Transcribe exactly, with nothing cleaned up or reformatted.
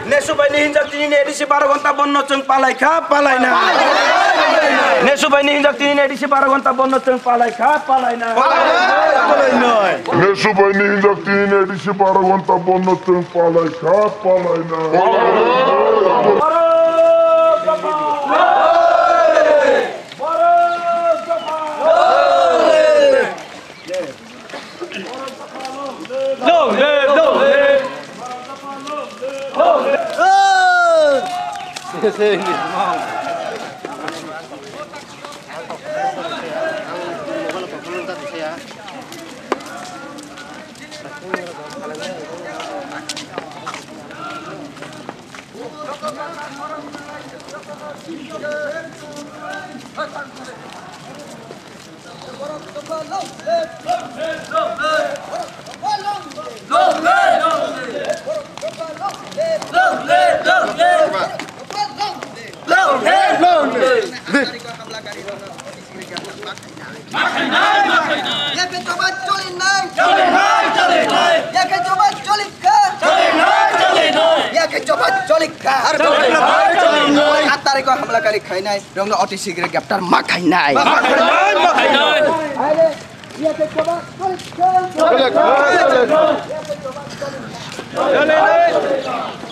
Nesu bai ni hinjak tini ni A D C baro ghonta bondo chwng palai kha, palai na. Nesu bai ni hinjak tini ni A D C baro ghonta bondo chwng palai kha, palai na. Nesu bai ni hinjak tini ni A D C baro ghonta bondo chwng palai kha, palai na. Long live, long live. Yake choba choli nai. Choli nai, choli nai. Yake choba choli kha. Choli nai, choli nai. Yake choba choli kha. Choli nai, choli nai. Aat tarikh o hamla kari khainai rokno O T C gre greptar ma khainai. Ma khainai, ma khainai. Aile, yake choba choli kha. Choli kha, choli kha. Yake choba choli kha.